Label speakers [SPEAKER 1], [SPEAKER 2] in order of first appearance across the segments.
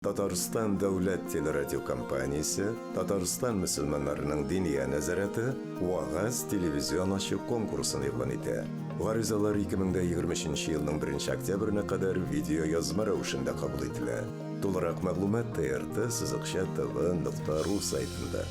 [SPEAKER 1] Татарстан дәүләт телерадиокомпаниясе, Татарстан мөселманнарының Диния нәзарәте Вәгазь телевизион ачык конкурсын игълан итә. Гаризалар 2023 елның беренче октябренә кадәр видеоязма рәвешендә кабул ителә. Тулырак мәгълүмат TRT сызыкча TV нокта ру сайтында.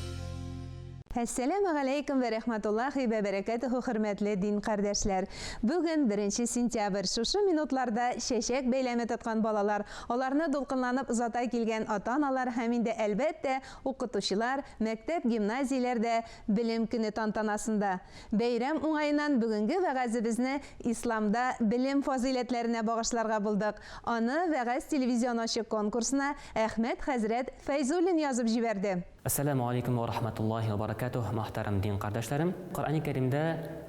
[SPEAKER 2] Әссәләмү галәйкүм вә рәхмәтуллаһи вә бәрәкәтүһү хөрмәтле дин кардәшләр! Бүген беренче сентябрь, шушы минутларда чәчәк бәйләме тоткан балалар, аларны дулкынланып озата килгән ата-аналар һәм инде әлбәттә укытучылар мәктәп-гимназияләрдә Белем көне тантанасында. Бәйрәм уңаеннан бүгенге вәгазебезне Исламда белем фазыйләтләренә багышларга булдык. Аны Вәгазь телевизион ачык конкурсына Әхмәт хәзрәт Фәйзуллин язып җибәрде.
[SPEAKER 3] Әссәләмү алейкум вә рахмәтуллаһи вә бәрәкәтүһ, мөхтәрәм дин кардәшләрем! Коръәни Кәримдә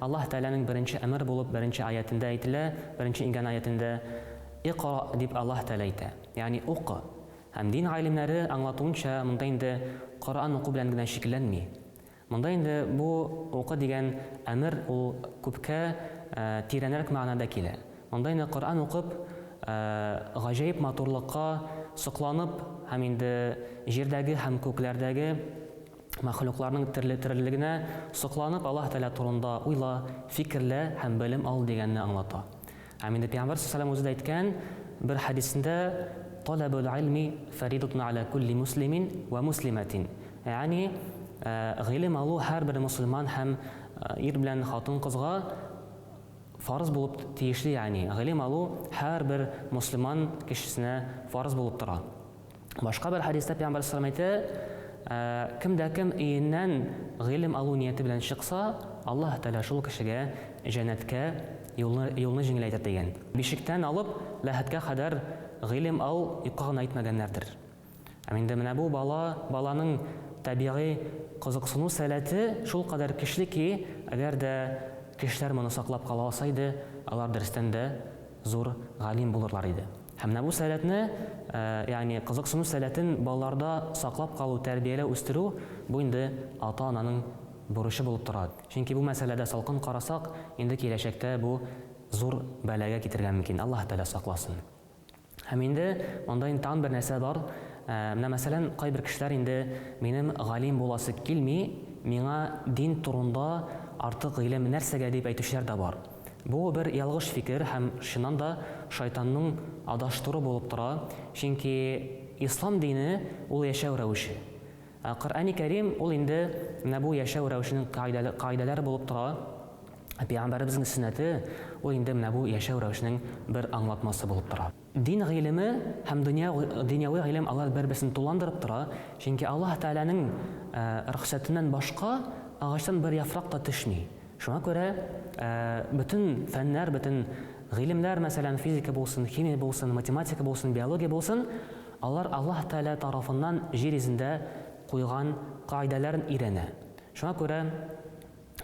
[SPEAKER 3] Аллаһ Тәгаләнең беренче әмер булып беренче аятендә әйтелә, беренче иңгән аятендә, Икъра дип Аллаһ Тәгалә әйтә, ягъни укы. Һәм дин гыйлемнәре аңлатуынча, монда инде Коръән уку белән генә чикләнми. Монда инде бу укы дигән әмер ул күпкә тирәнрәк мәгънәдә килә. Монда инде Коръән укып, гаҗәеп матурлыкка сокланып һәм инде җирдәге һәм күкләрдәге мәхлукларның төрле-төрлелегенә сокланып Аллаһ Тәгалә турында уйла, фикерлә һәм белем ал дигәнне аңлата. Һәм инде Пәйгамбәр саллаллаһу үзе дә әйткән бер хәдисендә, Таләбул гыйльми фәридатун аля кулли муслимин вә муслимәтин. Ягъни, гыйлем алу һәрбер мусульман һәм ир белән хатын-кызга фарыз булып тиешле, ягъни, гыйлем алу һәрбер мусульман кешесенә фарыз булып тора. Башка бер хәдистә Пәйгамбәр саллаллаһу әйтә, Кем дә кем өеннән гыйлем алу нияте белән чыкса, Аллаһ Тәгалә шул кешегә җәннәткә юлны, юлны җиңеләйтер дигән. Бишектән алып ләхеткә кадәр гыйлем ал юкка гына әйтмәгәннәрдер. Һәм инде менә бу бала, баланың табигый кызыксыну сәләте шулкадәр көчле ки, әгәр дә кешеләр моны саклап кала алса иде, алар дөрестән дә зур галим булырлар иде. Һәм менә бу сәләтне, ягъни кызыксыну сәләтен балаларда саклап калу, тәрбияләү, үстерү, бу инде ата-ананың бурычы булып тора. Чөнки бу мәсьәләдә салкын карасак, инде киләчәктә бу зур бәлагә китерергә мөмкин. Аллаһ Тәгалә сакласын. Һәм инде монда инде тагын бер нәрсә бар. Менә мәсәлән, кайбер кешеләр инде минем галим буласы килми, миңа дин турында артык гыйлем нәрсәгә дип әйтүчеләр дә бар. Бу бер ялгыш фикер һәм чыннан да шайтанның адаштыру булып тора, чөнки ислам дине ул яшәү рәвеше. Ә Коръәни Кәрим ул инде менә бу яшәү рәвешенең кагыйдәләре булып тора. Ә пәйгамбәребезнең сөннәте ул инде менә бу яшәү рәвешенең бер аңлатмасы булып тора. Дин гыйлеме һәм дөнья дөньяви гыйлем алар бер-берсен тулыландырып тора, чөнки Аллаһ Тәгаләнең рөхсәтеннән башка агачтан бер яфрак та төшми. Шуңа күрә бөтен фәннәр, бөтен гыйлемнәр, мәсәлән, физика булсын, химия булсын, математика булсын, биология булсын, алар Аллаһ Тәгалә тарафыннан җир йөзендә куйган кагыйдәләрен өйрәнә. Шуңа күрә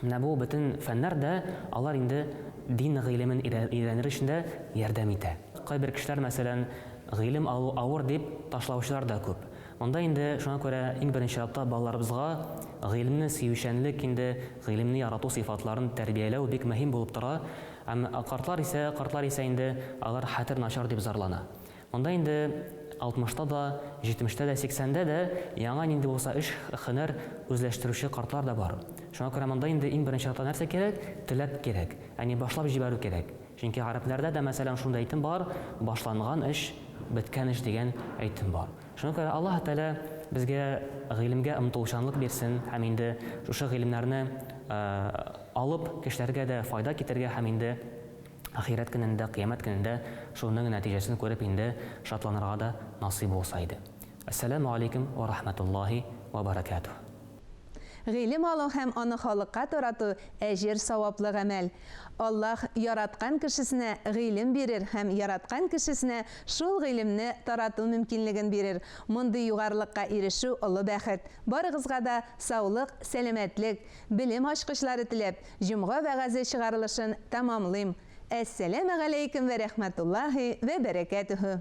[SPEAKER 3] менә бу бөтен фәннәр дә алар инде дин гыйлемен өйрәнер өчен дә ярдәм итә. Кайбер кешеләр, мәсәлән, гыйлем алу авыр дип ташлаучылар да күп. Монда инде шуңа күрә иң беренче чиратта балаларыбызга гыйлемне сөючәнлек инде, гыйлемне ярату сыйфатларын тәрбияләү бик мөһим булып тора. Һәм картлар исә, картлар исә инде алар хәтер начар дип зарлана. Монда инде алтмышта да, җитмештә дә, сиксәндә дә яңа нинди булса эш, һөнәр үзләштерүче картлар да бар. Шуңа күрә монда инде иң беренче чиратта нәрсә кирәк? Теләк кирәк. Ягъни башлап җибәрү кирәк. Чөнки гарәпләрдә дә, мәсәлән, шундый әйтем бар, башланган эш, беткән эш дигән әйтем бар. Шуңа күрә Аллаһ Тәгалә безгә гыйлемгә омтылучанлык бирсен һәм инде шушы гыйлемнәрне алып, кешеләргә дә файда китерергә һәм инде ахирәт көнендә, кыямәт көнендә шуның нәтиҗәсен күреп инде шатланырга да насыйп булса иде. Әссәләмү алейкүм вә рахмәтуллаһи вә бәрәкәтүһ.
[SPEAKER 2] Гыйлем алу һәм аны халыкка тарату әҗер-саваплы гамәл. Аллаһ яраткан кешесенә гыйлем бирер һәм яраткан кешесенә шул гыйлемне тарату мөмкинлеген бирер. Мондый югарылыкка ирешү олы бәхет. Барыгызга да саулык, сәламәтлек, белем ачкычлары теләп, җомга вәгазе чыгарылышын тәмамлыйм. Әссәләмегаләйкем вә рәхмәтуллаһи вә бәрәкәтүһү.